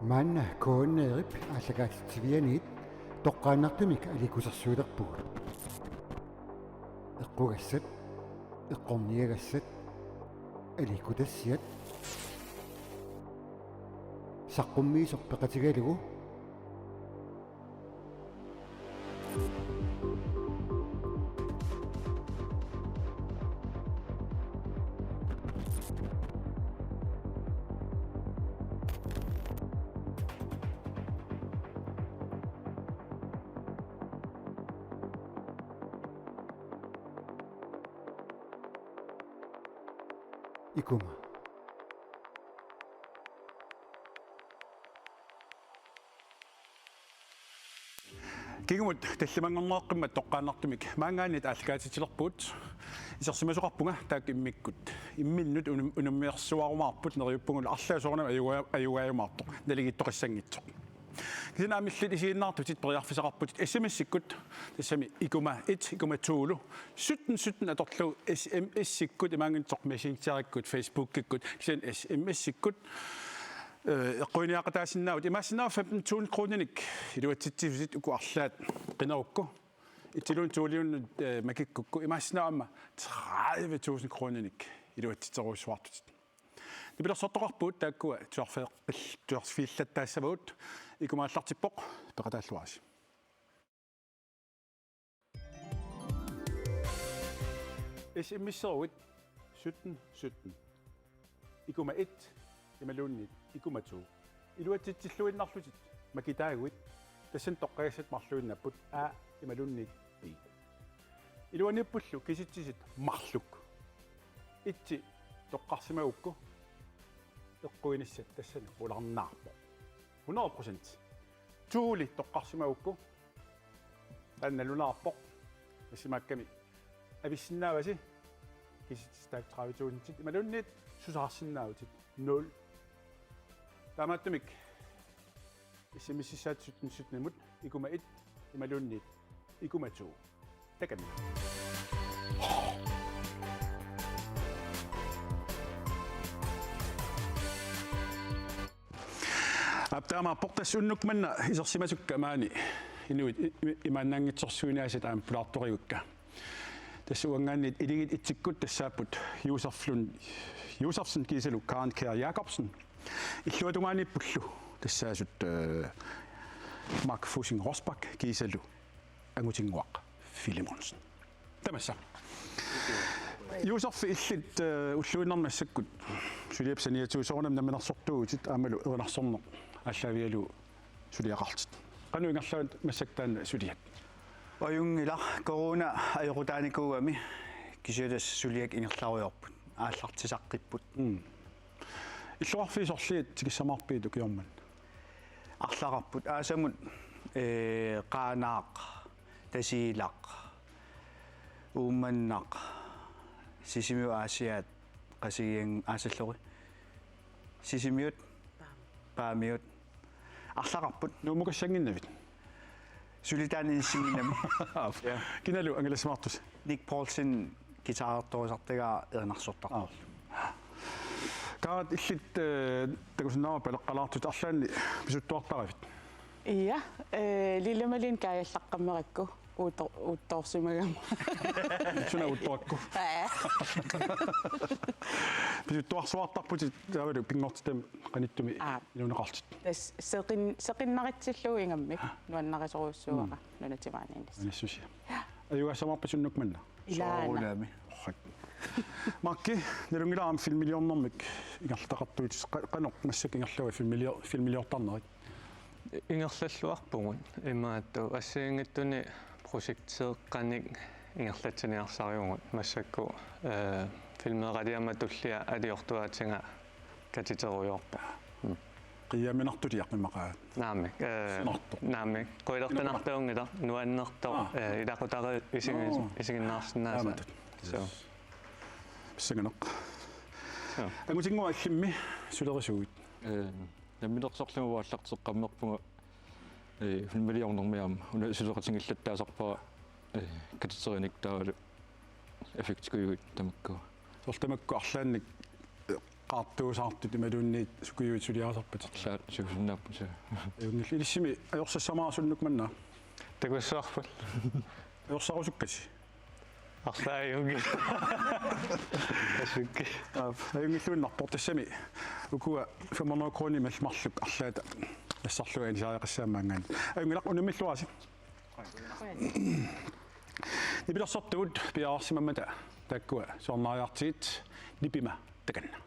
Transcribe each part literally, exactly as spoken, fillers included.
Maanna K N R-ip aallakaatitsivianiit toqqaannartumik aliikkusersuilerpugut. Eqqugassat, eqqorniagassat, aliikkutassiat. Saqqummiisoq peqatigalugu. Ikuma. Kingumut tallimanngorneruaqqimmat toqqaannartumik maanngaanniit aallakaatitsilerpugut. Isersimasoqarpunga taakku immikkut. Imminnut unum-, unummiarsuarumaarput neriuppungalu arlaat soorunami ajuga-, ajugaajumaartoq. Naligiittoqassanngitsoq. Kisianni aamma illit isiginnaartutit periarfissaqarputit S M S-ikkut tassami ikuma et, ikuma to-lu sytten sytten atorlugu S M S-ikkut imaanngitsoq Messengerikkut, Facebookikkut, kisianni S M S-ikkut, eh, eqquiniaqataasinnaavit. Imaassinnaavoq femten tusind kroninik iluatsitsisutit uku arlaat qinerukku. Etsiluunniit to-liunnut, eh, makikkukku. Imaassinnaavoq aamma tredive tusind kroninik iluatsitserujussuartutit. Nipilersortoqarpugut taakkua tusarfeeqqil-, tusarfigillattaassavagut. Ikumaallartippoq, peqataalluarisi. S M S-eruit sytten sytten. Ikuma et imaluunniit ikuma to. Iluatsitsilluinnarlutit makitaaguit, tassani toqqagassat marluinnaapput A imaluunniit B. Iluaniippullu kisitsisit marluk. Etsi toqqarsimagukku eqquinissat tassani qularnaarpoq. Hundrede procent. To-li toqqarsimagukku taanna nalunaarpoq. Tassimaakkami avissinnaavasi kisitsisit tredive tusindit imaluunniit susaarsinnaavutit nul. Taamaattumik S M S-issaat sytten sytten-imut ikuma et imaluunniit ikuma to. Takanna. Aap, taamaappoq, tassa unnuk manna isersimasukka maani inuit i-, i-, imaannaanngitsorsuiniaasat aamma pulaartorigukka. Tassa uanngaanniit Illit etsikkut tassaapput Josef Lund Josefsen kiisalu Karen Kjær Jakobsen. Illuatungaaniippullu tassaasut, eh, Mark Fusing Rosbach kiisalu Angutinnguaq Filemonsen. Tamassa. Josef, illit, eh, ulluinnarni massakkut suliap saniatigut soorunami namminersortuuvutit aammalu erinarsorneq aallaavigalugu suliaqarlutit. Qanoq ingerlavat massakkut taanna suliat? Ajunngilaq, corona ajoqutaanikuugami kisianni tassa suliakka ingerlarujoorput, aallartisaqqipput. Mm. Illoqarfiit sorliit tikissamaarpigit ukioq manna? Arlaqarput aasamut, ee, Qaanaaq, Tasiilaq, Uummannaq, Sisimiut, Aasiaat, Qasigiannguit, aasallugu Sisimiut, Paamiut, arlaqarput. Nuummukassannginnavit? Suli taanna inissinnginnami. Ja. Kinalu angalassimaartusi? Nick Poulsen guitarertorisartagaa erinarsortarpoq. Aa. Karen, illit, eh, takusinnaavat paleqqalaartutit, arlaanni pisuttuartaravit? Ja, eh, Lille Malene kaajallaqqammerakku uutto-, uuttoorsimagama. Suna uuttorakku? Aa. Pisuttuarsuartarputit taavalu pinngortitami qanittumi. Aa. Inuuneqarlutit. Tassa seqin-, seqinnaritsillugu ingammik nuannarisorujussuuara. Mm. Nunat timaaniinnissaq. Anissusia. Ajugaassamaarpisi unnuk manna? Ilaana. Soorunami. Orrak. Mark, nalunngilara aamma filmiliornermik ingerlataqartuutit, qa-, qanoq massakkut ingerlava filmilio-, filmiliortarnerit? Ingerlalluarpugut, imaattoq assigiinngitsunik projekteeqqanik ingerlatsiniarsarivugut massakkut, eh, filmeeqaliama tullia aliortuaatiga katiterujoorpoq. Mm. Qiiaminartuliaq immaqa. Naamik, eh, Sinartoq. Naamik. Quilertanartuunngilaq, nuannertoq, aa, eh, ilaqutariit isigi-, noo, isiginnaarsinnaasaat. Taamatut. So. Yes. Pissanganaq. So. Angutinnguaq, illimmi sulerisuuit? Eh, namminersorlugu aallarteqqammerpunga, eh, filmiliornermi aamma una suleqatigillattaasarpara, eh, katiterinik taavalu Effektikujuit tamakku. Soorlu tamakku arlaannik qaartuusaartut imaluunniit sukujuit suliarisarpatit. Arlaat sukusinnaapput, suu. Ajunngilaq, ilissimi ajorsassamara sunnuk manna? Takussuarput. Ajorsarusukkasi? Arlaat ajunngilaq. Asuki. Aap, ajunngilluinnarpoq, tassami ukua fem hundrede kroner mal-, marluk arlaata nassarlugit anisariaqassaammaangaanni. Ajunngilaq, unammilluarisi. Nipilersortugut piareersimammata taakkua siornariartigit, nipima takanna.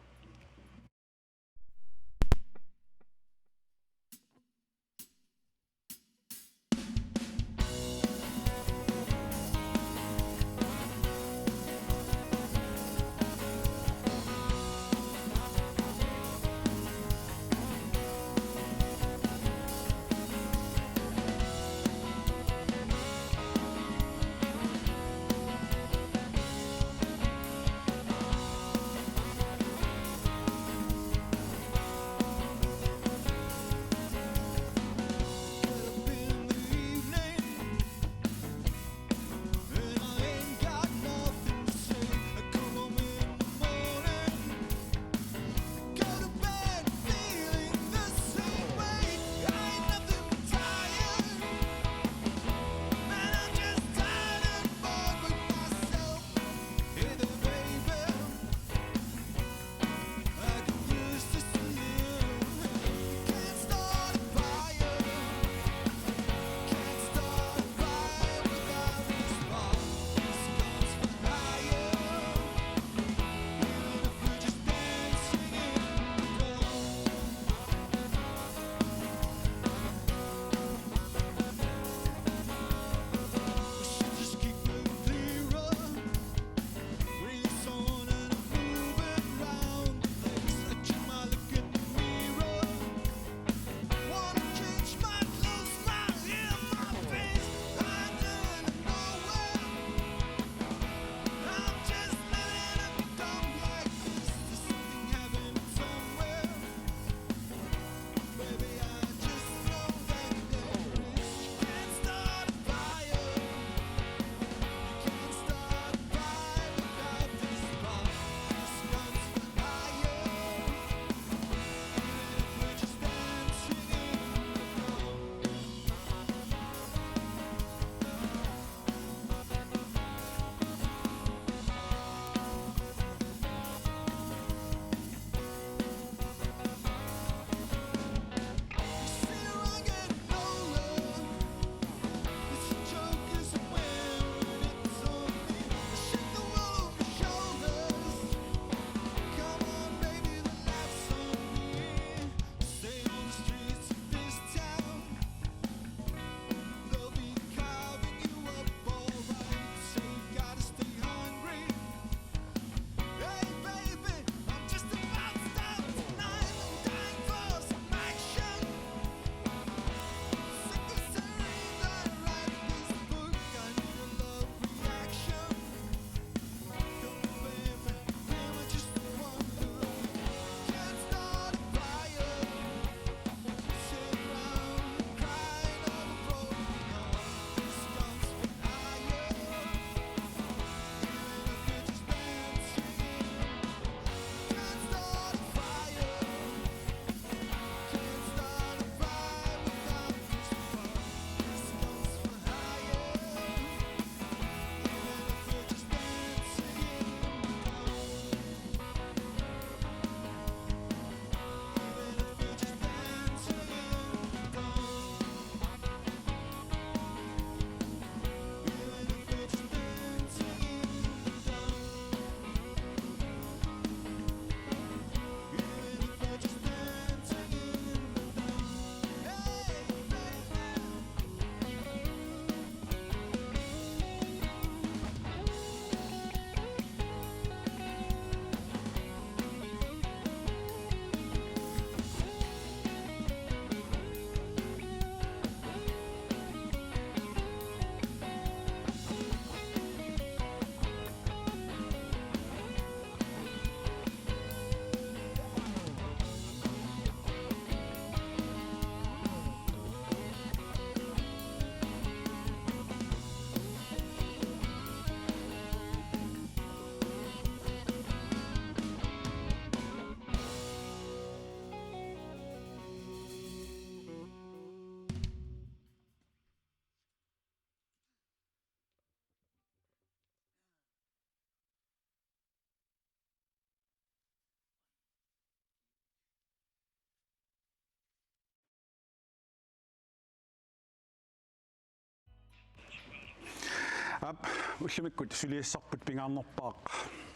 Aap, ullumikkut suliassarput pingaarnerpaaq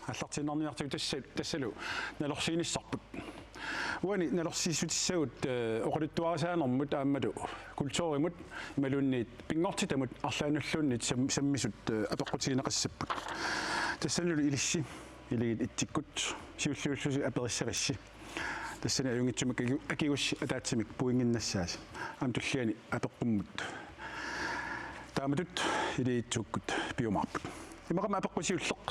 aallartiinnarniartigu tassa-, tassalu nalorsiinissarput. Uani nalorsiissutissagut, eh, oqaluttuarisaanermut aammalu kulturimut imaluunniit pinngortitamut arlaannulluunniit sam-, sammisut, eh, apeqqutigineqassapput. Tassanilu ilissi Illit Itsikkut siulliullusi aperissagassi. Tassani ajunngitsumik aki-, akigussi ataatsimik pointinnassaasi. Aamma tulliani apeqqummut. Taamatut Illit Itsukkut piumaarput. Immaqami apeqqut siulleq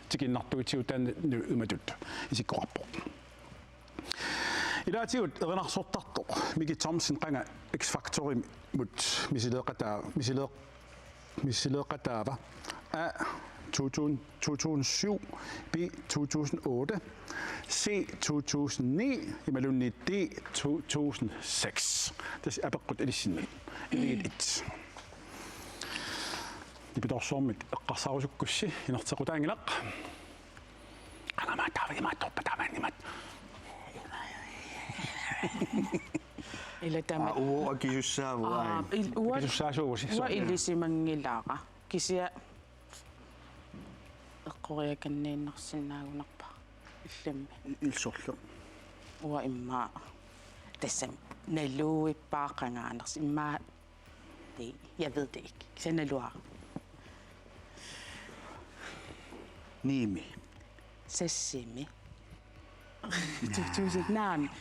tikinnartuutigut taanna imatut isikkoqarpoq. Ilaatigut erinarsortartoq Miki Thomsen qanga X Factorimut misileeqataa-, misileeq-, misileeqataava. A to tusind, to tusind syv, B to tusind otte, C to tusind ni, imaluunniit D to tusind seks. Tassa apeqqut ilissinnut. Illit It. Nipitorsuarmik eqqarsarusukkussi inerteqqutaanngilaq. Qanga taava imaattorpa taamaannimat. Ila taama. Aa, uo akisussaavut. Aa, aai. Il-, uat-, akisussaasuuvusi, uat suu. Ilisimanngilara. Kisianni eqqoriakanniinnarsinnaagunarpara. Illimmi. Ilsorleq. Uanga immaqa. Tassami. Naluippaa qangaaners. Immaqa. Det, jeg ved det ikke. Kisianni naluara. Niimi. Seksimi. To tusind, naamik.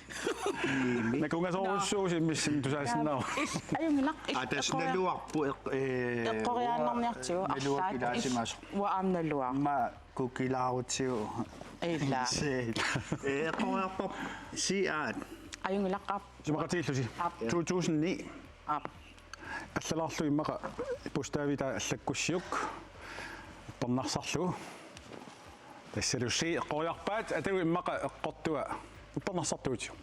Niimi. Nakungasoorujussuuvoq immissinnut tusaasinnaavoq. Naamik. Il-, ajunngilaq, il-, Aa, tassa eqqoriar-, naluarput eq-, ee, eqqoriaannarniartigu, naluarput arlaat, ilaasimasoq. Il-, uanga aamma naluara. Immaqa kukkilaarutsigu. Ila. Se. Ee, eqqoriarpara C A. Ajunngilaq, aap. Isumaqatigiillusi. Aap. To tusind ni. Aap. Allalaarlugu immaqa bogstavi taanna allakkussiuk. Uppernarsarlugu. Tassalu C eqqoriarpaat, atagu immaqa eqqortua uppernarsartuutigu.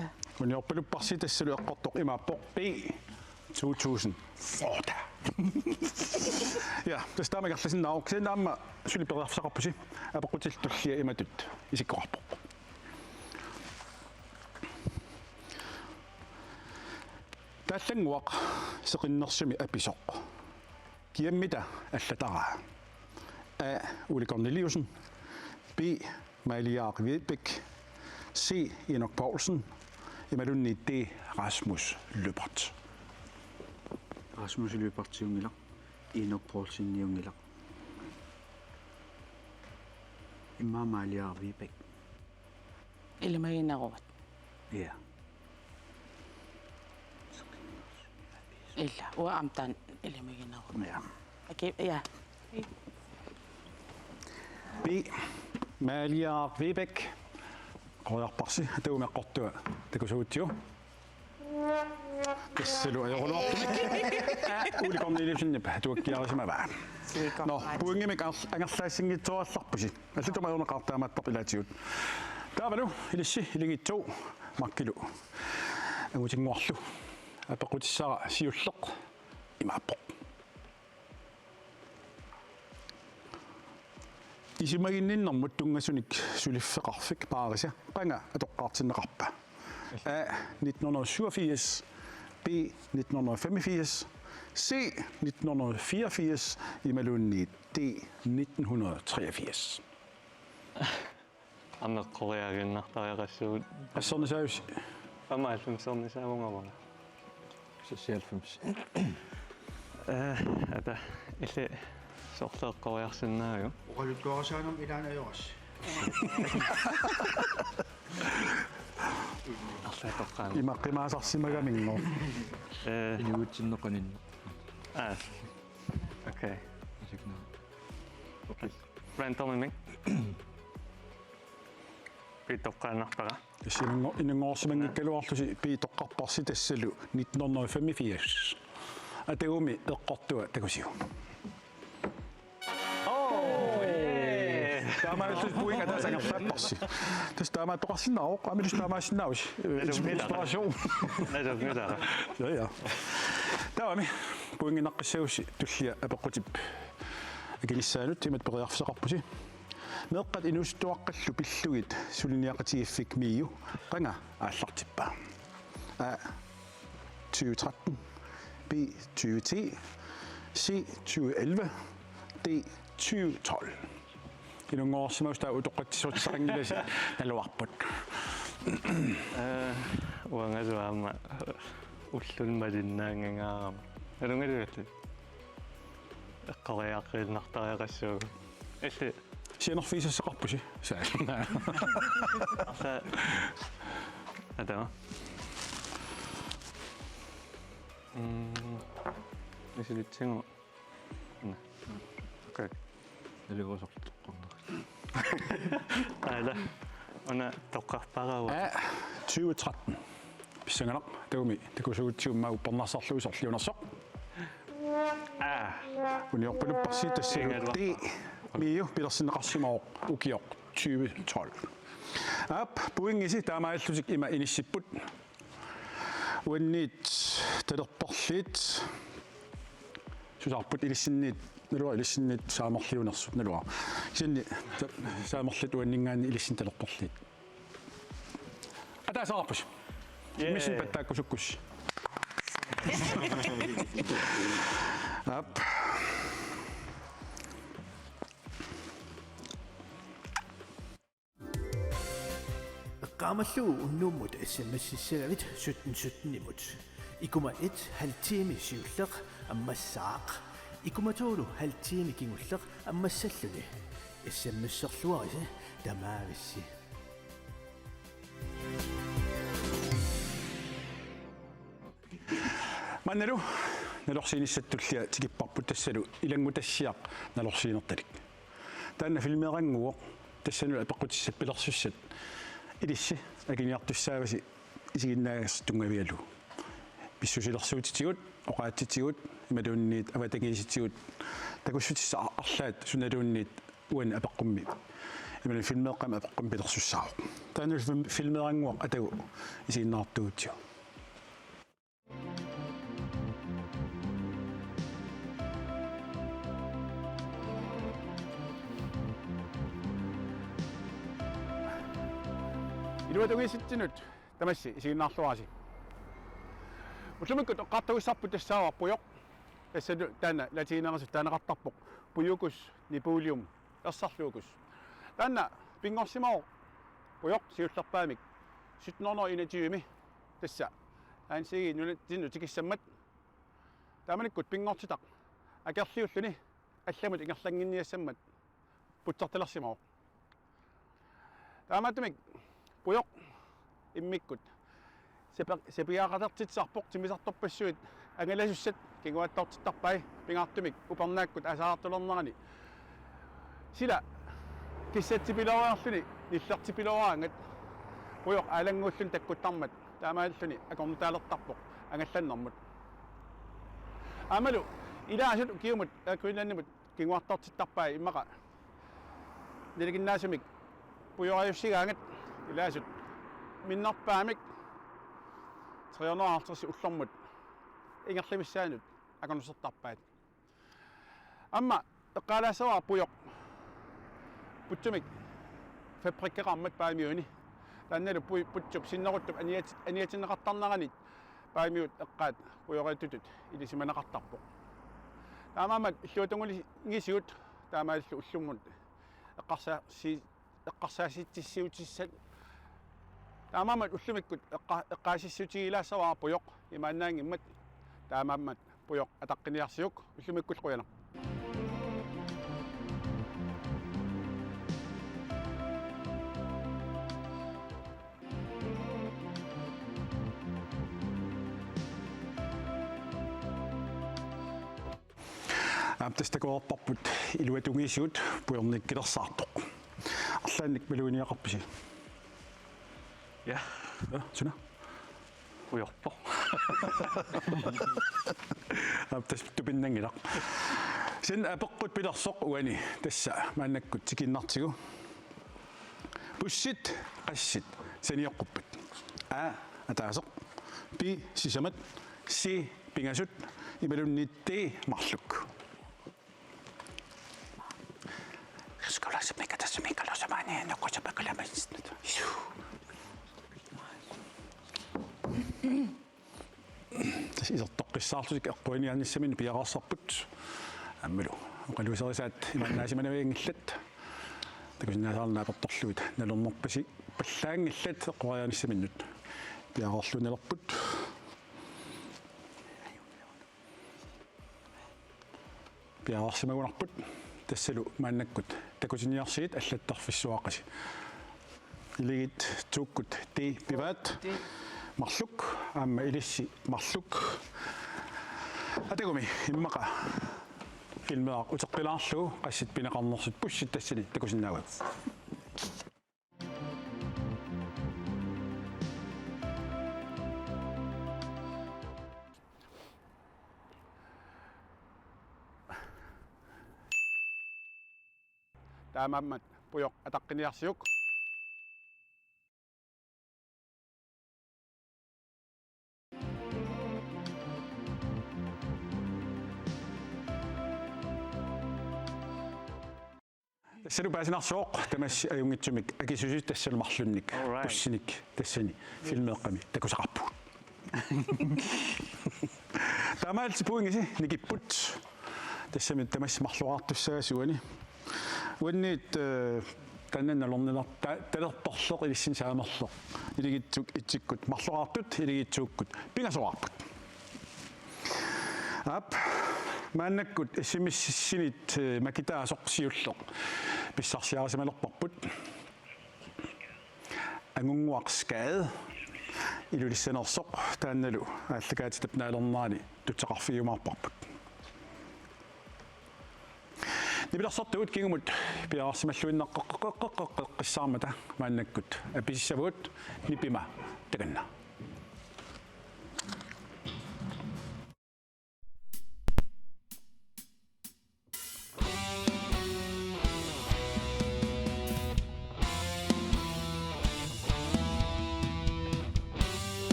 Aa. Uniorpalupparsi tassalu eqqortoq imaappoq B to tusind otte. Ja, tassa taama ingerlasinnaavoq, kisianni aamma suli periarfissaqarpusi, apeqqutit tulliat imatut isikkoqarpoq. Taallannguaq seqinnersumi apisoq. Kiammita allataraa? A. Ole Korneliussen. B. Maaliaq Vibeke. C. Enok Poulsen. Imaluunniit D. Rasmus Lyberth. Rasmus Lyberthiunngilaq. Enok Poulseniunngilaq. Immaqa Maaliaq Vibeke. Ilimagineruat. Ja. Ila, uanga aamma taanna ilimagineruara. Ja. Okay, ja. B. Maaliaq Vibeke. Eqqoriarparsi, atagu eqqortua takusuutsigu. Tassalu ajorunartumik. Ole Korneliussenip atuakkiarisimavaa. Siikoq. Nå, pointimik ar-, angerlaassinngitsoorallarpusi. Allatut ajorneqaaq taamaattarpoq ilaatigut. Taavalu ilissi Illit It to Markilu angutinnguarlu. Apeqqutissara siulleq imaappoq. Isumaginninnermut tunngasunik suliffeqarfik paarisa qanga atoqqaartinneqarpa? A. Nitten hundrede og syvogfirs, B. Nitten hundrede og femogfirs, C. Nitten hundrede og fireogfirs, imaluunniit D. Nitten hundrede og treogfirs. Aamma eqqoriaaginnartariaqassuugut. Assornisaajusi? Femoghalvfemsernisaavunga uanga. Seksoghalvfems. Eh, ata, illit soorlu eqqoriarsinnaaviuk? Oqaluttuarisaanermi ilaanni ajorassi. Arlaat toqqaannaq. Ima qimaasarsimagaminngooq. Eh. Inuutsinneqaninneq. Aa. Okay. Isikna. Okay. Randomimik. B toqqaannarpara. Tassa inunngor-, inunngorsimanngikkaluarlusi B toqqarparsi tassalu nitten hundrede og femogfirs. Atagumi eqqortua takusiuk. Oh, yeah. Taamaalillusi point ataaseq angerlaapparsi. Tassa taamaattoqarsinnaavoq, aamma ilissi taamaasinnaavusi. Inspiration. Ja, ja. Taavami pointiinnaqqissagussi tullia apeqqutip akinissaanut imatut periarfissaqarpusi. Meeqqat inuusuttuaqqallu pillugit suliniaqatigiiffik MIO qanga aallartippaa? A. Tyve tretten, B. Tyve ti, C. Tyve elleve, D tyve tolv. Inunngorsimasoq taava utoqqatsissutissaqanngilasi naluarput. Eh, uangalu aamma ulluni malinnaanngingaarami. Alungalugalli. Eqqoriaqqinartariaqassuugut. Illi. Sianerfigisassaqarpusi. Saa. Arsa. Atama. Mm. Isilitsigu. Nå. Okay. Nalugaluartoq. Aala. Una toqqarpara. A tyve tretten. Pissanganaq, takuuk takusugutsigu aamma uppernarsarlugu sorliunersoq. Aa. Uniorpalupparsi tassalu. Ingaluarpa. D. Miu pilersinneqarsimavoq ukioq tyve tolv. Aap, pointisi taamaallutik ima inissipput. Uanniit talerperliit. Susaarput ilissinniit, naluara ilissinniit saamerliunersut naluara. Kisianni ta-, saamerliit uanninngaanniit ilissinnit talerperliit. Ataaseqarpusi. Jee. Immissinnut pattaakkusukkussi. Aap. Eqqaamallugu unnummut S M S-issagavit sytten sytten-imut. Ikuma et halv time siulleq ammassaaq. Ikuma to halv time kingulleq ammassalluni. S M S-erluarisi tamaavissi. Maannalu nalorsiinissatut tullia tikipparput tassalu ilanngutassiaq nalorsiinertalik. Taanna filmeerannguuvoq tassanilu apeqqutissat pilersussat ilissi akiniartussaavasi isiginnaagassi tunngavigalugu. Pissusilersuutitigut, oqaatsitigut, imaluunniit avatangiisitigut takussutissat arlaat sunaluunniit uani apeqqummi. Imaluunniit filmeeqqammi apeqqummi pilersussaavoq. Taanna film-, filmeerannguaq atagu isiginnaartuugutsigu. Iluatungiisitsinut tamassi isiginnaarluarisi. Ullumikkut eqqartugassarput tassaavoq Pujoq. Tassa taanna latiinnarneqartarpoq Pujucus nipulium ersarluukus. Taanna pinngorsimavoq Pujoq siullerpaamik sytten hundrede enogtyve-mi tassa Hans Egede nunatsinni tikissammat. Taamanikkut pinngortitaq akerliulluni allamut ingerlannginniassammat putsertalersimavoq. Taamaattumik Pujoq immikkut sape-, sapigaaqatertitsisarpoq timmisartorpassuit angalasussat kinguaattoortittarpai pingaartumik upernaakkut aasaartulernerani. Sila kissatsipilooriarluni nillertipilooriaraangat Pujoq aalannguulluni takkuttarmat taamaalluni akornutaalertarpoq angallannermut. Aammalu ilaasut ukiumut Air Greenlandimut kinguartortittarpai immaqa nalikinnaasumik pujoriussigaangat ilaasut minnerpaamik tre hundrede og halvtreds ullormut ingerlanissaanut akornusertarpaat. Aamma eqqaalaassavara Pujoq putsumik fabrikkeqarmat Paamiuni. Taannalu pu-, putsup sinneruttup aniat-, aniatinneqartarneranit Paamiut eqqaat pujoriuttutut ilisimaneqartarpoq. Taamaammat illuatungilinngisagut taamaalillutik ullummut eqqarsaa-, si-, eqqarsaatissiutissat. Taamaammat ullumikkut eqqa-, eqqaasissutigilaassavat Pujoq imaannaanngimmat. Taamaammat Pujoq ataqqiniarsiuk, ullumikkut qujanaq. Aamma tassa takoreerparput iluatungiisigut pujorniikkilersaartoq. Arlaannik maluginiaqarpisi? Ja. Ja, suna? Pujorpoq. Aap, tassa tupinnanngilaq. Kisianni apeqqut pilersoq uani tassa maannakkut tikinnartigu. Bussit qassit sanioqquppat? A, ataaseq. B, sisamat. C, pingasut. Imaluunniit D, marluk. Skolasimika tasumika losumani nokusapakalamasnut. Tassa isertoqqissaarlutik eqquiniaannissaminnik piareersarput. Aammalu Oqaluuserisaat imaannaasimannavianngillat. Takusinnaasarnaapertorluit nalornerpasippallaanngillat eqqoriarnissaminnut. Piareerluinnalerput. Piareersimagunarput. Tassalu maannakkut takusiniarsigit allattarfissuaqqasi. Iligit tuukkut ti pivaat. Ti. Marluk, aamma ilissi marluk. Atagumi immaqa filmeeraq uteqqilaarlugu qassit pineqarnersut bussit tassani takusinnaavagut. Taamaammat pujoq ataqqiniarsiuk. Tassalu paasinarsivoq tamassi ajunngitsumik akisusi tassalu marlunnik. All right. Bussinik tassani filmeeqqami takusaqarpugut. Taamaalillutit pointisi nikipput. Tassami tamassi marloraartussaasuani. Uanniit, eh, taanna nalorniler-, ta-, talerporleq ilissinnut saamerleq. Iligitsuk itsikkut marloraartut, iligitsuukkut pingasoraarput. Aap, maannakkut S M S-init, eh, makitaasoq siulleq pissarsiarisimalerparput. Angunnguaq Skade Ilulissaneersoq, taannalu aallakaatitap naalernerani tutsaqarfigiumaarparput. Nipilersortugut kingumut piareersimalluinnaqqeqqissaarmata maannakkut apisissavagut. Nipima takanna.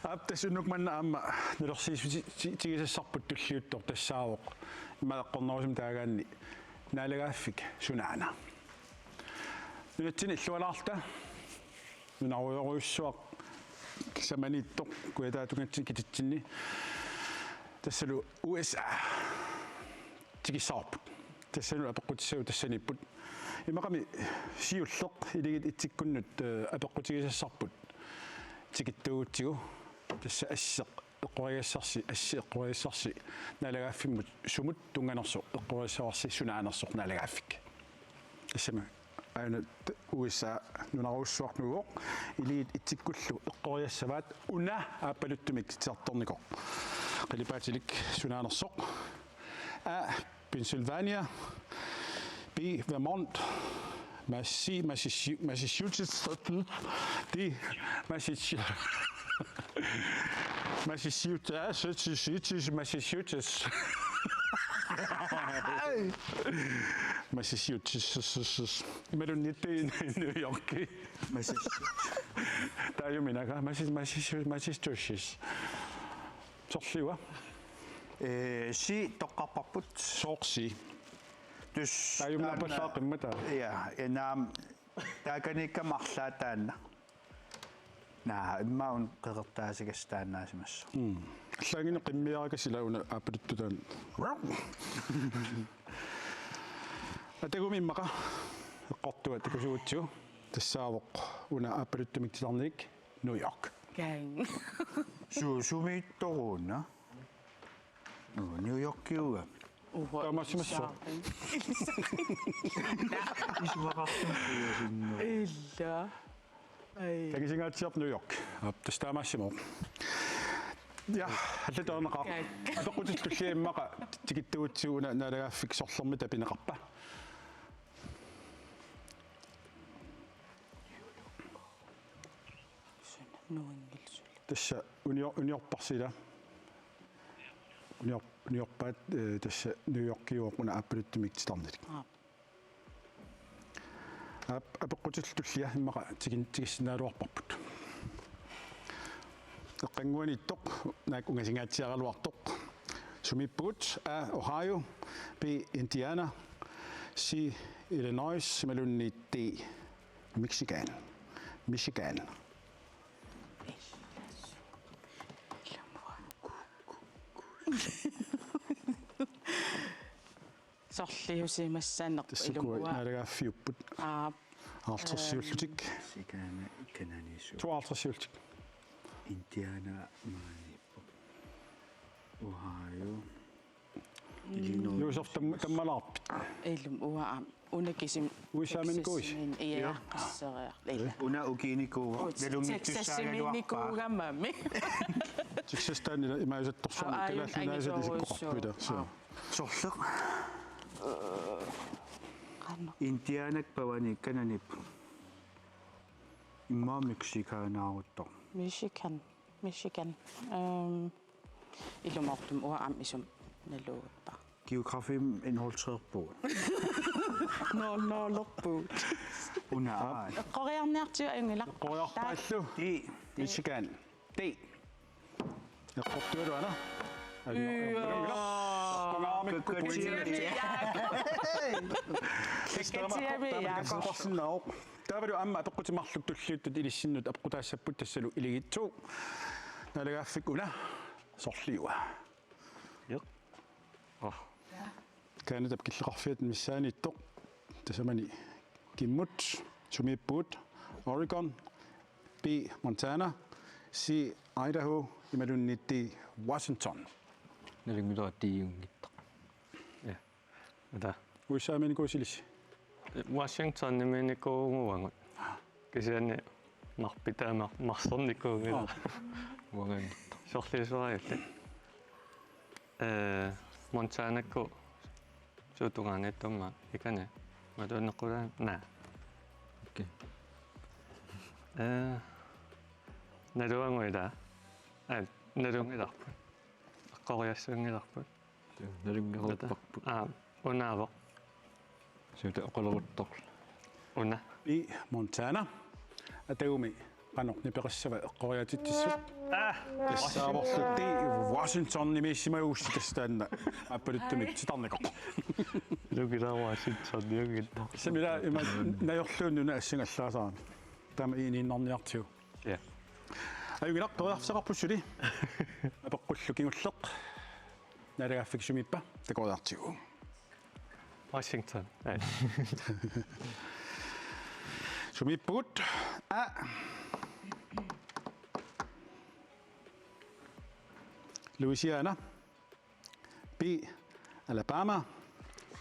Aap, tassa unnuk manna aamma nulersiissutigisassarput tulliuttoq tassaavoq immaqa eqqornerusumik taagaanni naalagaaffik sunaana. Nunatsinni illualaarta, nunarujorujussuaq kissamaniittoq kujataatungatsinnit kititsinni, tassalu U S A tikissavarput. Tassalu apeqqutissagut tassaniipput. Immaqami siulleq iligiit itsikkunnut, eh, apeqqutigisassarput tikittuugutsigu. Tassa asseq eqqorigassarsi, assi eqqorigassarsi naalagaaffimmut sumut tunnganersoq eqqorigassavarsi sunaanersoq naalagaaffik. Tassami aana U S A nunarujussuaq New York iligiit itsikkullu eqqorigassavaat, una aappaluttumik titartornikoq. Qalipaatilik sunaanersoq. A, Pennsylvania. B, Vermont. Massi-, Massachu-, Massachusetts. D, Massachu-, Massachusetts, Massachusetts, Massachusetts. Massachusetts. Imaluunniit New York. Massachusetts. Taajuminaga, Massachusetts, Massachusetts. Sorliua? Eh, C toqqarparput. Sooq C? Tassa. Taajuminaga taanna pallaaqqimmata. Ja, enam taakaniikka marlaa taanna. Naa, immaqa una qeqertaasigassaq taannaasimassaaq. Mm. Allaanngilaq qimmiaraka sila una aappaluttutaan. Atagumi immaqa eqqortua takusugutsigu. Tassaavoq una aappaluttumik titarneq New York. Gang. Su-, sumiittoq una? Nuu, New Yorkiuga. Uha, taamaasimassaaq. Isumaqartoq. Illa. Ai. Tangisinngaatiarput New York. Aap, tassa taamaassimavoq. Ja, allatut ajornaqaaq. Apeqqutit tulliani immaqa tikittuugutsigu una naalagaaffik sorlermita pineqarpa? Suna nuanngilsuli. Tassa unior-, uniorparsi ila. Unior-, uniorpaat, eh, tassa New Yorkiuvoq una aappaluttumik titarneq. Aap. Aap, apeqqutit tullia immaqa tikin-, tikissinnaajuarparput. Eqqannguaniittoq, naak ungasinngaatsiaraluartoq. Sumiippugut? A, Ohio, B, Indiana, C, Illinois, imaluunniit D, Michigan. Michigan. Sorliusimassaannerpoq. Tassa ilumua naalagaaffiupput. Aap. Halvtreds siullutik. Michigan, Kananisu. Tooghalvtreds siullutik. Indiana maaniippoq. Ohio. Illinois. Josef tam-, tammalaarpit? Illum uanga aamma. Una kisimi. U S A-minnikuuisi? Texasimiin-, ja, qasseriarluni. Una ukiinikuuvoq. Nalunngittussaagaluarpaa. Texasimiinnikuugamami. Texas taanna imaasattorsuarnik. Aa, kalaallit naasat isikkoqarput ila. Suu. Aa. Sorleq. Qanoq. Indianak pavani kananip. Immaqa Mexicanaaruttoq. Michigan. Michigan. Øhm, ilumoortumik uanga aamma isumik nalugaara. Geografi enoghalvtredspugut. Nul nul-erpugut. Una aat. Eqqoriarniartigu ajunngilaq. Eqqoriarpaallu. D. Michigan. D. Eqqortualuana. Yaa. Kakatsiami Jaakob. Kakatsiami Jaakob. Taavalu aamma apeqqutit marluk tulliuttut ilissinnut apeqqutaassapput, tassalu iligiit to. Naalagaaffik una sorliua. Jep. Aa. Canadap killeqarfiata missaaniittoq. Tasamani kimmut sumiippugut? Oregon, B, Montana, C, Idaho, imaluunniit D, Washington. Nalunngilara D-unngitsoq. Ja. Ata. U S A-miinnikuuisi ilissi? Washingtonimiinnikuunnguagut. Kisianni marpitaa mar-, marsornikuunngilaq. Aa. Uangaannartoq. Sorliusoraluarluta. Ee, Montanakkut suut tungaanniittummat ikani. Matuunneqqulaan naa. Okay. Ee, naluanguit ila. Ai, nalunngilarput. Eqqoriassunngilarput. Nalunngereerparput. Aa, unaavoq. Suuta oqaleruttorlu. Una. I Montana. Atagumi qanoq nipeqassava eqqoriaatitsissut. Ah, tassaavorlutik Washingtonimiissimagussi tassa taanna aappaluttumik titarnikoq. Nukilaa Washingtoniunngitsoq. Samila ima najorluunniit assingallaasarami. Taama iiniinnarniartigu. Ja. Ajunngilaq, periarfissaqarpussuli. Apeqqullu kingulleq. Naalagaaffik sumiippa, takoriartigu. Washington. Ai. Sumiippugut. A. Louisiana. B. Alabama.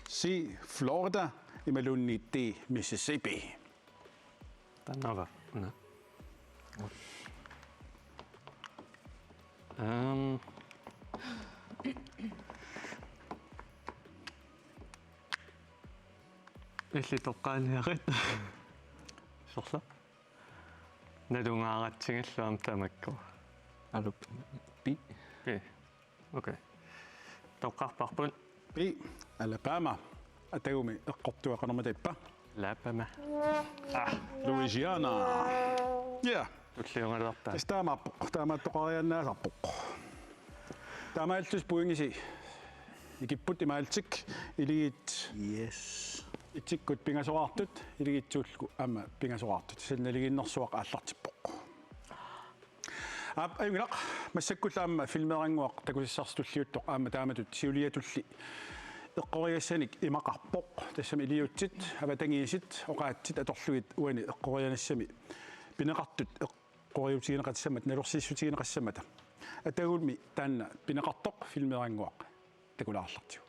C. Florida. Imaluunniit D. Mississippi. Taanna. Naa. Ehm. Illit toqqaaniarit. Sorleq. Nalungaaratsigillu aamma tamakku. Alup. Pi. Pi. Okay. Toqqarparput. Pi. Alabama. Atagumi eqqortua qanormita ippa? Alabama. Ah, Louisiana. Ja. Tulliugaluarpaa. Tassa taamaappoq, taamaattoqariannaasarpoq. Taamaalillusi pointisi ikipput imaallutik, iligiit. Yes. Itsikkut pingasoraartut, iligiitsuullugu aamma pingasoraartut. Tassa naligiinnersuaq aallartippoq. Aap, ajunngilaq, massakkullu aamma filmeerannguaq takusassarsi tulliuttoq aamma taamatut siuliatulli eqqoriassanik imaqarpoq, tassami iliuutsit, avatangiisit, oqaatsit atorlugit uani eqqorianissami pineqartut eqqoriutigineqassammata, nalorsiissutigineqassammata. Atagumi taanna pineqartoq filmeerannguaq takulaarallartigu.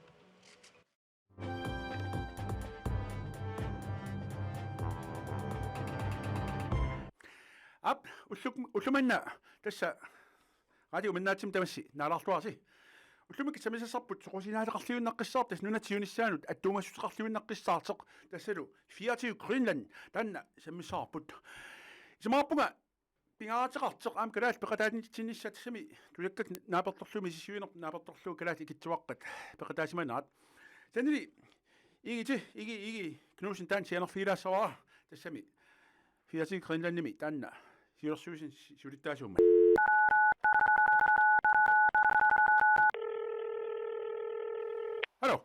Aap, ulluk-, ullumanna tassa Radio Minnaatsimut tamassi naalaarluarisi. Ullumikkut sammisassarput soqutigineqarluinnaqqissaartoq, tassa nunat siunissaannut attuumassuteqarluinnaqqissaartoq, tassalu fireogtyve Greenland, taanna sammissavarput. Isumaqarpunga pingaaruteqartoq aamma kalaallit peqataatitsinissaq, tassami tusakkat naapertorlugit, misissuineq naapertorlugu kalaallit ikittuaqqat peqataasimanerat. Sannili Igiti, Igi, Igi Knudsen taanna sianerfigilaassavara, tassami fireogtyve Greenlandimi taanna siulersuisuni si-, siulittaasuummat. Hallo.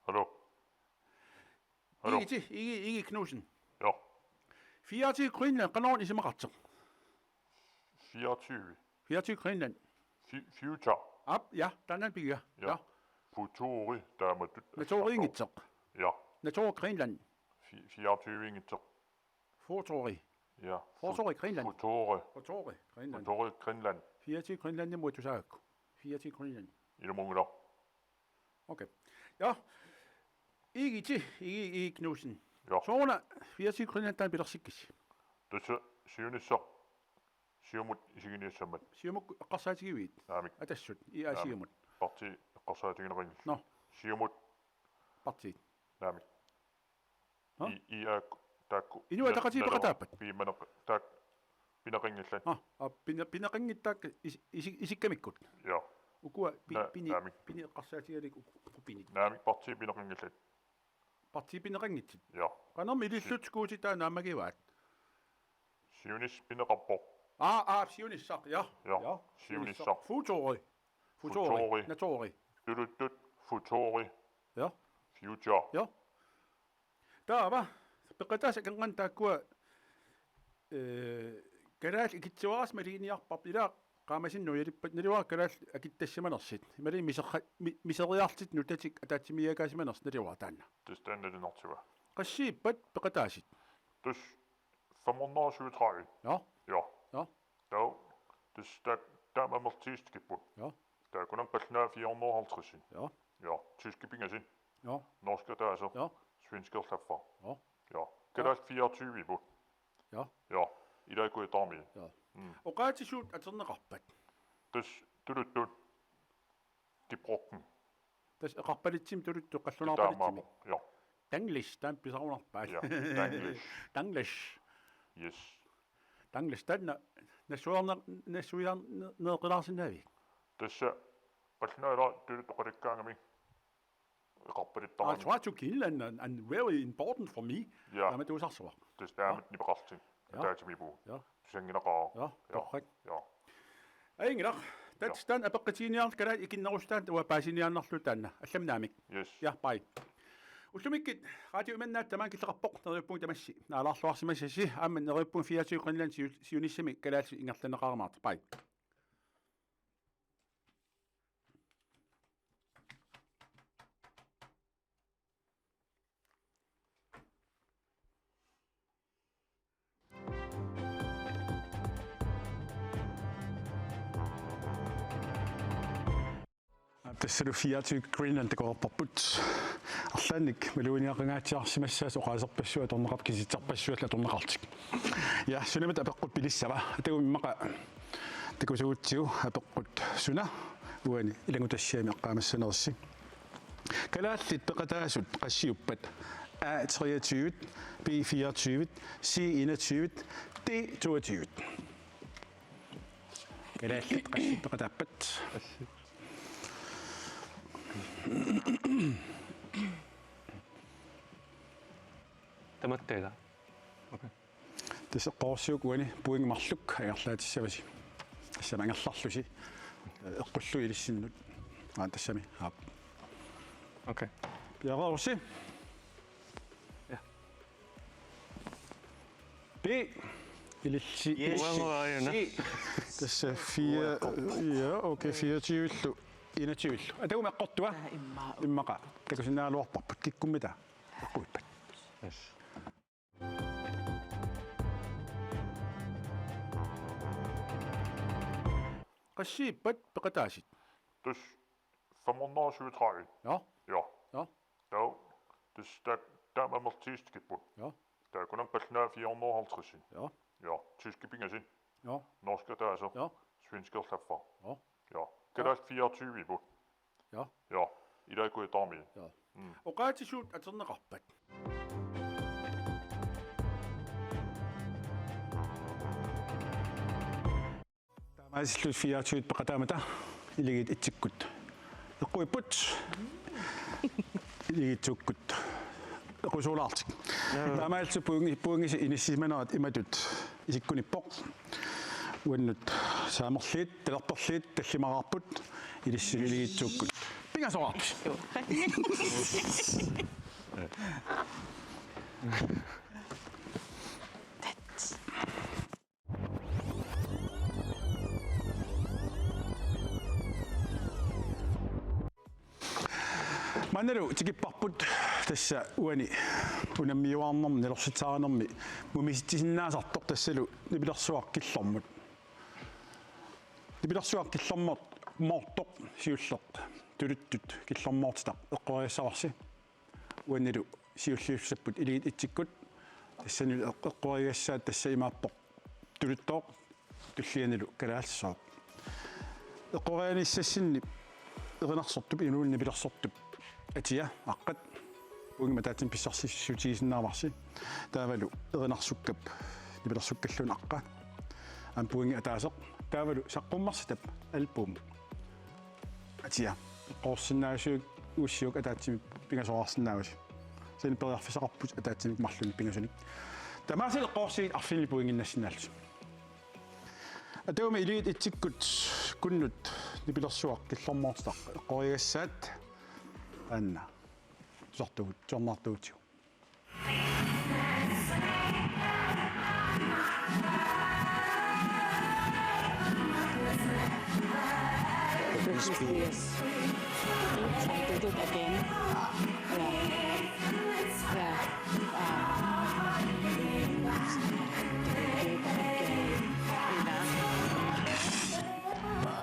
Hallo. Hallo. Igiti, Igi, Igi Knudsen. Ja. Fireogtyve Greenland, qanoruna isumaqartoq? Fireogtyve. Fireogtyve Greenland. Fi-, future. Aap, ja, taanna pigia. Ja. Ja. Futuri, taamatut. Natori-nngitsoq. Ja. Natori Greenland. Fi-, fireogtyve-nngitsoq. Futuri. Ja. Futuri Greenland. Futuri. Futuri Greenland. Futuri Greenland. Fireogtyve Greenlandimut tusaagakku. Fireogtyve Greenland. Ilumunnguaq. Okay. Ja. Igiti, Igi, Igi Knudsen. Ja. Sooruna fireogtyve Greenland taanna pilersikkissi? Tassa siunissaq Siumut isiginiassammat. Siumukkut eqqarsaatigiviit? Naamik. Atassut, I A Naamik. Siumut. Partii eqqarsaatigineqanngillat. Nå. Siumut. Partiit. Naamik. Nå? I, I A taakku. Inuit Ataqatigiit peqataappat? Piimaneq taak pineqanngillat. Nå, aa, pine-, pineqanngitsoq is-, isi-, isikkamikkut? Ja. Ukua pi-, Na-, pini, naamik. Pini eqqarsaatigalugit uku, uku pinit. Naamik, partii pineqanngillat. Partii pineqanngitsut? Ja. Qanormi ilillutit skuutit taanna naammagivaat? Siunissaq pineqarpoq. Aa, aa, siunissaq, ja. Ja, ja, siunissaq. Siunissaq. Futuri. Futuri. Futuri. Natori. Tuluttut, futuri. Ja. Future. Ja. Taava, peqataasut akornanni taakkua, eh, kalaallit ikittuarassi maluginiarpavut, ila qaammatinni nujalippat, naluara kalaallit akittassimanersut. Imaluunniit miserra-, mi-, miseriarlutik nutatik ataatsimiigigaasimanersut, naluara taanna? Tassa taanna nalunartigaa. Qassiippat peqataasut? Tassa femhundrede og syvogtredive. Ja. Ja. Ja. Taava tassa taak-, taama amerlatigisut tikipput. Ja. Taakkunannga qallunaat fire hundrede og halvtreds. Ja. Ja. Tyskit pingasut. Ja. Norskit ataaseq. Ja. Svenskerlaffaq. Ja. Ja. Kalaallit fireogtyve-put. Ja. Ja. Ilaa Kujataa-mii. Ja. Mm. Oqaatsit suut atorneqarpat? Tassa tuluttut. Gebrokkene. Tassa eqarpaluttumik tuluttut qallunaarpaluttumik. Taamaammat, ja. Danglish, taanna pisarunarpaat. Ja, Danglish. Danglish. Yes. Danglish, taanna nassuiarne-, nassuiarneqilaarsinnaaviuk? Tassa qallunaat tuluttut oqalukkaangamik eqarpaluttaraanni. Ah, Suatsu Greenland and, and very important for me. Ja. Taama tuusarsuaq. Tassa taamatut nipeqarlutik. Ja. Ataatsimiippugut. Ja. Tusannginnaqaaq. Ja, ja, torrak. Ja. Ajunngilaq. Tats, ja, taanna apeqqutiginiarlugu kalaallit ikinnerusutaat uanga paasiniaannarlugu taanna. Allamik naamik. Yes. Ja, bye. Ullumikkut Radio Imannaat tamaanga killeqarpoq, neriuppunga tamassi naalaarluarsimassasi, aamma neriuppunga fireogtyve Greenland siu-, siunissami kalaallisut ingerlanneqarumaartoq. Bye. Tassalu fireogtyve Greenland takoreerparput. Arlaannik maluginiaqangaatsiarsimassaasi oqaaserpassuit atorneqarput, kisitsisarpassuit atorneqarlutik. Ja, sunamita apeqqut pilissava? Atagu immaqa takusagutsigu apeqqut suna uani ilanngutassiami eqqaamassanerussi. Kalaallit peqataasut qassiuppat? A treogtyve, B fireogtyve, C enogtyve, D toogtyve. Kalaallit qassiuppat peqataappat? Tamatta ilaa. Okay. Tassa eqqorsiuk uani pointit marluk angerlaatissavasi. Tassami angerlarlusi. Eqqullugu ilissinnut. Aa, tassami. Aap. Okay. Piareerussi? Ja. B. Ililli. Yes. Uanga aajuna. C. Tassa fire, ja, okay, fireogtyve-llu enogtyve-llu. Atagu eqqortua? Aa, immaqa. Immaqa. Takusinnaagaluarparput. Kikkumita eqquippat? Yes. Qassiuppat peqataasut? Tassa femhundrede og syvogtredive. Ja. Ja. Ja. Ja. Tassa taak-, taama amerlatigisut tikipput. Ja. Taakkunannga pallunaa fire hundrede og halvtreds. Ja. Ja. Tyskit pingasut. Ja. Norskeq ataaseq. Ja. Svenskerlaffaa. Ja. Ja. Kalaallit fireogtyve-put. Ja. Ja. Ilaa Kujataarmiut. Ja. Mm. Oqaatsit suut atorneqarpat? Taamaalillutit fireogtyve peqataammata ilagiit etsikkut eqquipput. Ilagiit toorkut eqqusuulaarlutik. Jaa. Taamaalillutit pointi, pointit inissisimanerat imatut isikkunippoq. Uannut saamerliit, talerperliit tallimaraarput, ilissilu ilagiit toorkut pingasoraarput. Maannalu tikipparput tassa uani unammiuaarnermi, nalorsitsisarinermi mumisitsisinnaasartoq, tassalu nipilersuaq killormut. Nipilersuaq killormut moortoq siulleq tuluttut killormoortitaq eqqoriassavarsi. Uanilu siulliussapput ilagiit etsikkut. Tassanilu eq-, eqqoriassaat tassa imaappoq tuluttooq, tullianilu kalaallisooq. Eqqorianissassinni erinarsortup imaluunniit nipilersortup atia, aqqat, pointit ataatsimik pissarsissutigisinnaavasi. Taavalu erinarsukkap nipilersukkalluunniit aqqa, aamma pointit ataaseq. Taavalu saqqummersitap album atia eqqorsinnaasuugussiuk ataatsimik pingasoraarsinnaavasi. Kisianni periarfissaqarputit ataatsimik marlunnik pingasunik. Tamaasa eqqorsigit arfineq-pingasunngorsinnaallusi. Ataguma ilagiit etsikkut kunnut nipilersuaq killormoortitaq eqqoriassaat, taanna tusartugut, tusarnaartugutsigu. Britney Spears. Oops, I did it again. Yeah. Yeah. Ah. Oops, I did it again. Ila.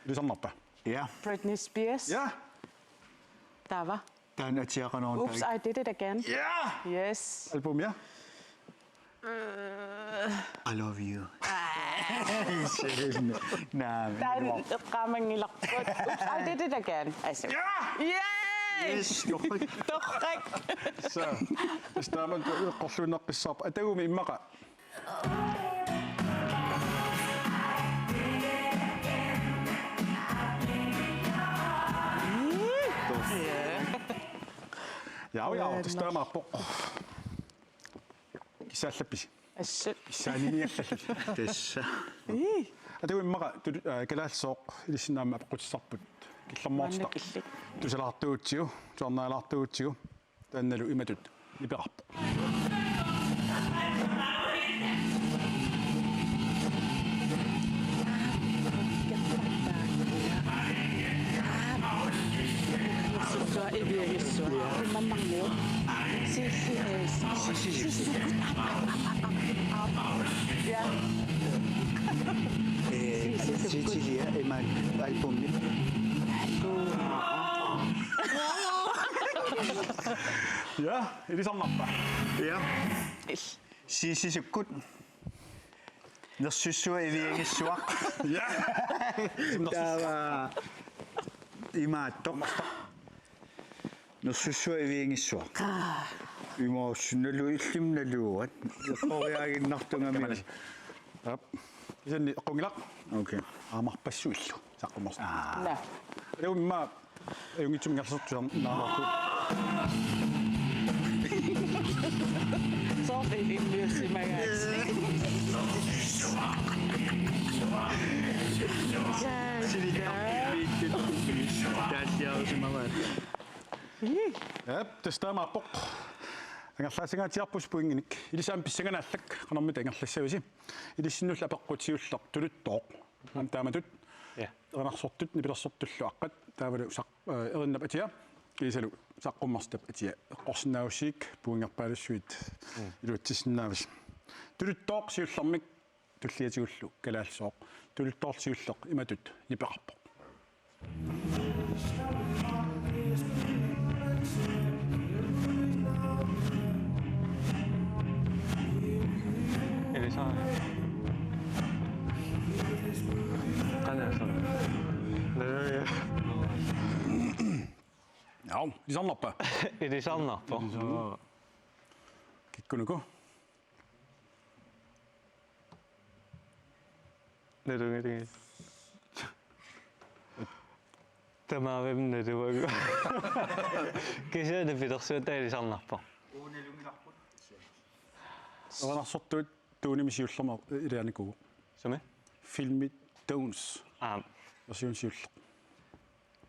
Ilisarnarpa? Ja. Britney Spears. Ja. Taava. Taanna atia qanoq. Oops, I did it again. Ja! Yes. Albumia? I love you. Naa, taanna eqqaamanngilarput. Oops, I did it again. Asu. Ja! Yay! Yes, torrak. Torrak. Sa, tassa taama eqqorluinnaqqissaarpoq. Ataguma immaqa. Ja, ja, tassa taamaappoq. Kissaallappisi? Assut. Pissaaniniallallu. Tassa. Ii. Atagu immaqa tu-, aa, kalaallisooq ilissinnut aamma apeqqutissarput. Killormoortitaq. Maanna illit. Tusalaartuutsigu, tusarnaalaartuutsigu. Taannalu imatut nipeqarpoq. Evianngissua. Immannarmiu. Sissi, eh, sissi, sissi. Ja. Eh, sissi, sissi. Sissi, ja, ima albumi. Ja, ilisarnarpa? Ja. Sissi sukkut. Nersussuaq evianngissuaq. Ja. Taava imaattoq. Nersussuaq evianngissuaq. Imaassinnalu illimmi naluuat. Eqqoriaaginnartugami. Aap. Kisianni eqqunngilaq. Okay. Aamarpassuillu. Saqqummersoq. Aa. Naa. Ajumma. Ajunngitsumik ingerlasortussaq naamarput. Soorlu immiussimagaat. Silikarpiittut. Taassiarusimavaat. Aap, tassa taamaappoq. Angerlaassangaatsiarpusi pointinik. Ilissi aamma pissanganarpoq, qanormita ingerlassavisi. Ilissinnullu apeqqut siulleq tuluttooq. Aamma taamatut. Ja. Erinarsortut, nipilersortullu aqqat, taavalu saq-, eh, erinnap atia, kiisalu saqqummersitap atia, eqqorsinnaavusiuk, puinngerpaalussuit, mm, iluatsissinnaavasi. Tuluttooq siullermik tulliatigullu kalaallisooq, tuluttoorlu siulleq imatut nipeqarpoq. Eli saa. Qanoq soorlu. Nalunangiga. Joo, ilisarnarpa? Ilisarnarpoq. Kikkunuku? Nalunangiga. Tamavimmik naluara. Kisianni pilersuut taava ilisarnarpoq. Erinarsortuut Tunemi siullermik ilianikuuvoq. Sumi? Filmi Tones. Aap. Version siulleq.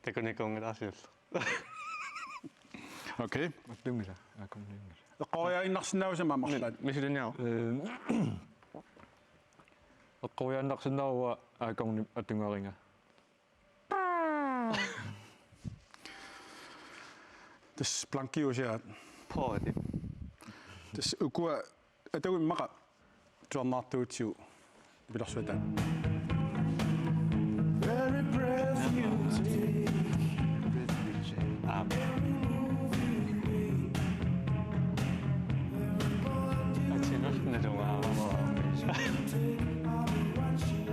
Takunikuunngilara siulleq. Okay. Mattunngilara, aakonniunngilaq. Eqqoriaaginnarsinnaavisi aamma arlaat? Misilinniaruk. Ehm, eqqoriaaginnarsinnaavara aakonniup atugariga. Tassa blankiusiaat. Poorti. Tassa ukua atagu immaqa tusarnaartuutsigu nipilersuataat. Every breath you take, aap, every move you make, every bond you atinut nalugaarama. Take, I'll be watching.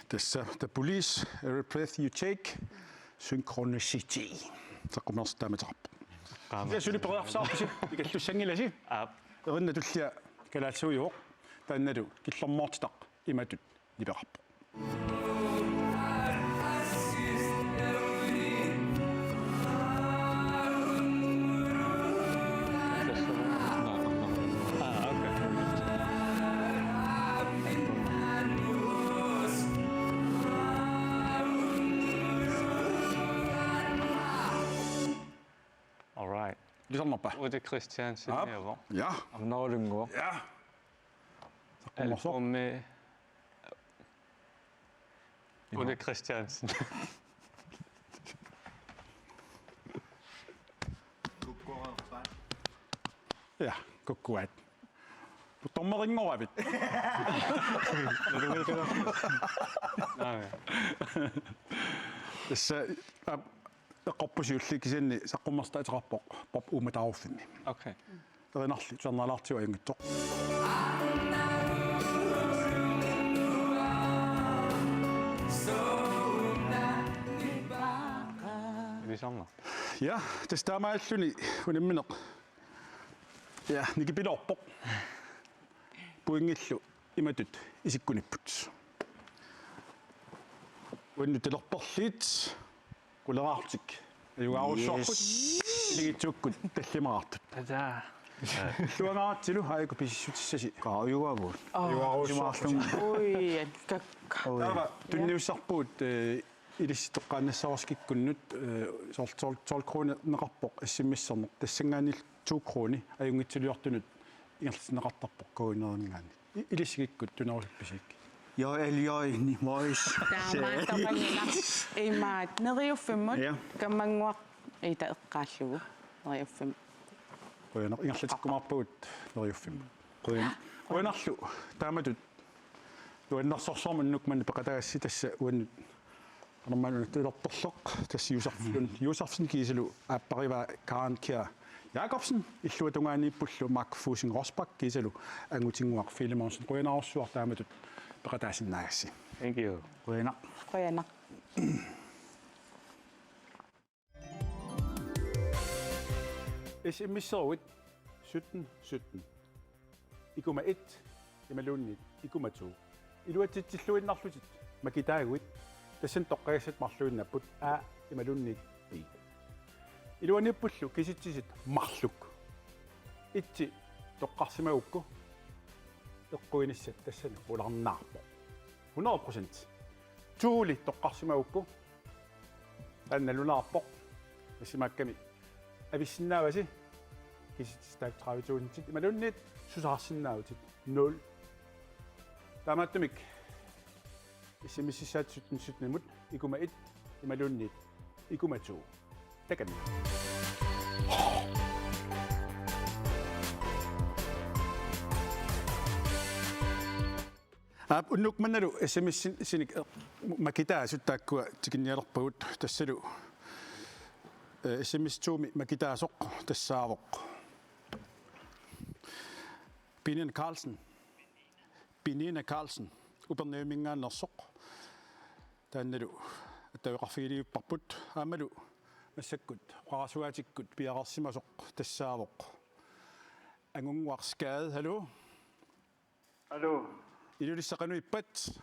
Tassa The Police, Every Breath You Take, Synchronicity. Saqqummersitaamataqarpoq. Qaama. Tassa suli periarfissarpisi, ikallussanngilasi. Aap. Erinna tullia kalaallisuujuvoq. Taannalu killormoortitaq imatut nipeqarpoq. All right. Ilisarnarpa? Ole Christiansen. Aap. Niavo. Ja. Amnarullunguaq. Ja. Saqqummersoq. Albumi Ole Christiansen. Ja, kukkuat. Dommerinngoravit. Tassa, aa, eqqorpusi ulli kisianni saqqummersitaq ateqarpoq Pop Uummataaruffimmi. Okay. Erinarli tusarnaalaartigu ajunngitsoq. Ilisarnaq. Ja, tassa taamaalilluni unammineq. Ja, nikipiloorpoq. Pointillu imatut isikkunipput. Uannut talerperliit. Quleraarlutik. Ajugaarussuarput. Yes. Ilagitsukkut tallimaqartut. Ataa. Illuangaaratsilu aajuku pisissutissasi. Qaa, ujugaavut. Aa. Ujugaarujussuarput. Uian, kakka. Ui. Taava tunniussarpugut, eh, ilissi toqqaannassavarskikkunnut, eh, soorlu, soorlu, tolv kroneqarpoq S M S-erneq, tassanngaanniillu to kroni ajunngitsuliortunut ingerlatinneqartarpoq K N R-ingaanniit. I-, ilissi kikkut tunerusuppisiuk? J L J ni mois. Taamaattoqanngilaq. Imaat, Neriuffimmut. Ja. Kammannguaq ita eqqaallugu. Neriuffimmut. Qujanaq, ingerlatikkumaarpagut Neriuffimmut. Qujanaq. Qujanarlu taamatut nuannersorsuarmik unnuk manna peqataagassi. Tassa uannut qanormaanna unattuilertorloq, tassa Josef Lund Josefsen kiisalu aapparivaa Karen Kjær Jakobsen, illuatungaaniippullu Mark Fusing Rosbach kiisalu Angutinnguaq Filemonsen. Qujanarsuaq taamatut peqataasinnaagassi. Thank you. Qujanaq. Qujanaq. S M S-eruit sytten sytten, ikuma et imaluunniit ikuma to. Iluatsitsilluinnarlutit makitaaguit, tassani toqqagassat marluinnapput A imaluunniit B. Iluaniippullu kisitsisit marluk. Etsi toqqarsimagukku eqquinissat tassani qularnaarpoq. Hundrede procent. Tuli toqqarsimagukku taanna nalunaarpoq. Tassimaakkami avissinnaavasi kisitsisit taakku tredive tusindit imaluunniit susaarsinnaavutit nul. Taamaattumik S M S-issaat sytten sytten-imut ikuma et imaluunniit ikuma to. Takanna. Aap, unnuk mannalu S M S-inik, eh, makitaasut taakkua tikinnialerpagut, tassalu, eh, S M S to-mi makitaasoq tassaavoq Pinina Carlsen. Pinina Carlsen, Upernavimminngaanneersoq. Taannalu attaveqarfigiliupparput, aammalu massakkut oqarasuaatikkut piareersimasoq tassaavoq Angunnguaq Skade. Hallo. Hallo. Ilulissat qanoq ippat?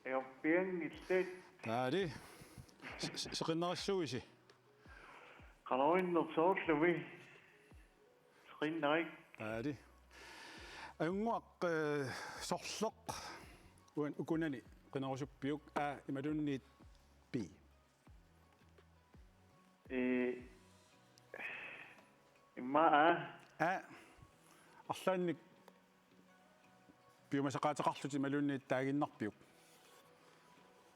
Ajorpianngillat. Taali. Se-, se-, seqinnarissuuisi? Qanoq innersoorlumi. Seqinnarik. Taali. Angunnguaq, eh, sorleq uan-, ukunani qinerusuppiuk, A imaluunniit B? Ee, immaqa A. A. Arlaannik piumasaqaateqarlutit imaluunniit taaginnarpiuk?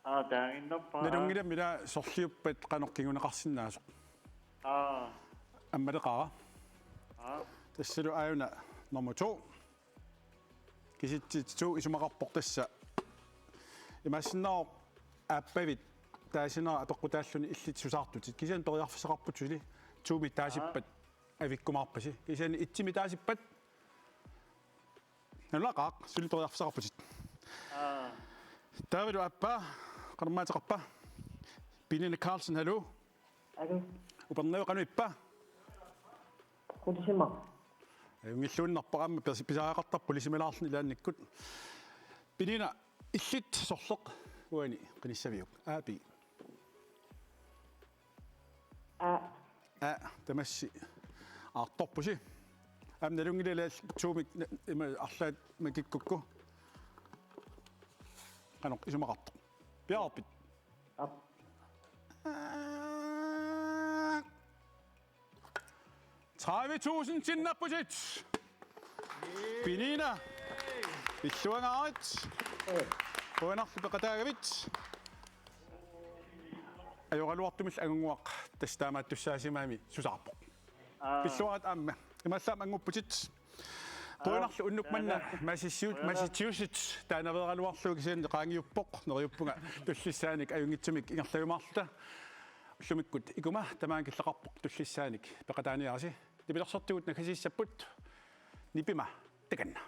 Aa, taaginnarpara. Nalunngilami ilaa sorliuppat qanoq kinguneqarsinnaasoq. Aa. Ammaleqaara. Aa. Tassalu aajuna nummer to. Kisitsisit to isumaqarpoq tassa. Imaassinnaavoq aappavit taasinera apeqqutaalluni illit susaartutit. Kisianni periarfissaqarputit suli to-mi taasippat avikkumaarpasi. Kisianni et-imi taasippat nalunaqaaq, suli periarfissaqarputit. Aa. Taavalu aappaa, qanormaa ateqarpa? Pinina Carlsen, hallo. Aluu. Upernaviup qanoq ippa? Qulisimavoq. Ajunngilluinnarpoq, aamma pis-, pisariaqartarpoq qulisimalaarluni ilaannikkut. Pinina, illit sorleq uani qinissaviuk? A, B? A. A, tamassi aartorpusi. Aamma nalunngilaq ilaa to-mik na-, ima arlaat makikkukku. Qanoq isumaqartoq? Piareerpit? Aap. Tredive tusind-innarputit. Pinina. Illuangaarit. Qujanarlu peqataagavit. Ajoraluartumillu Angunnguaq tassa taamaattussaasimagami susaarpoq. Aa. Pilluarit aamma. Imaallaat anngupputit. Qujanarlu unnuk manna Massachusetts, Massachusetts taanaveeraluarlugu, kisianni qaangiuppoq, neriuppunga tullissaanik ajunngitsumik ingerlajumaarluta. Ullumikkut ikuma tamaanga killeqarpoq, tullissaanik peqataaniarisi. Nipilersortugut naggasiissapput. Nipima takanna.